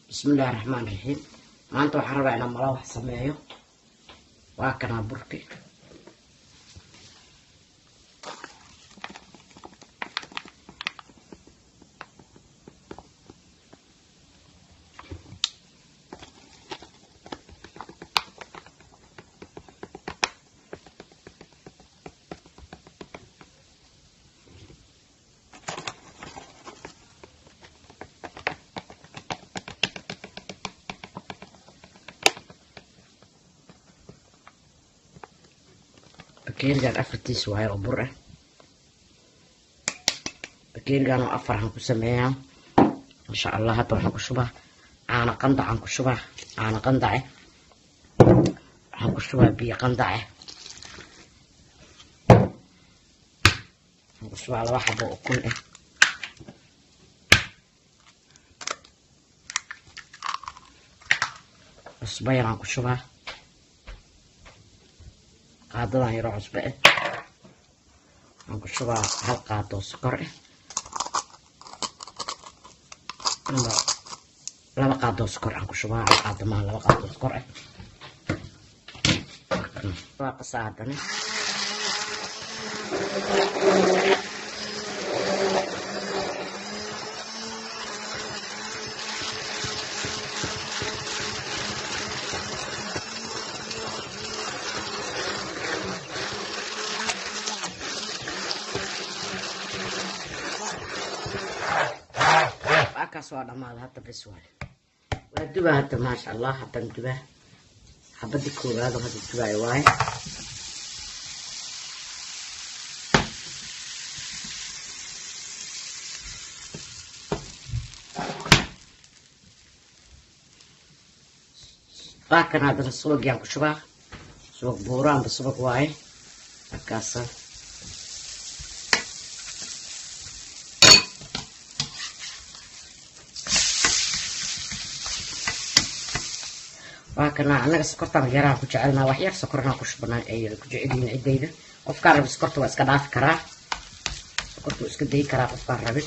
Bismillahi raxmaan raxiim. Maanta waxaan rabaa inaan malawax sameeyo. Waa kanaa burki. Bakeerigan afartiis waayo oo bur ah. Bakeerigan oo afar aan ku sameeyaa insha Allah. Hadda waxaan ku shubaa caano qandac aan ku shubaa caano qandace, waxaan ku shubaa biyo qandace, waxaan ku shubaa 2 xabo ukun ah. Cusbo yaraan ku shubaa, qaadadan yaroo cusbo ah. Waxaan ku shubaa 1 qaado oo sokor ah ama 2 qaado oo sokor aan ku shubaa. 1 qaado maaha, 2 qaado oo sokor ah. Waa qasaa haddana. Waakaas waa dhamaaday hadda, bes waaye. Waa dubaa hadda, maasha Allah. Haddaan dubaa xabadii koowaad oo hadda dubaayo waaye. Waa kan haddana subagiyaan ku shubaa, subag buuro amba subag waaye markaasa. Waa kana. Annaga sokortaan yaraan ku jecelnaa, wax yar sokornaa ku shubanaa ay ku jecel yihiin ciddayda. Qofkaan rabin sokorta waa iska dhaafi karaa, sokorta wuu iska dayi karaa qofkaan rabin.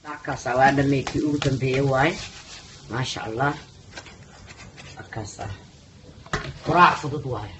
Markaasa waa dhamey, kii ugu dambeeye waaye, maasha Allah. Markaasa quraac fudud waaye.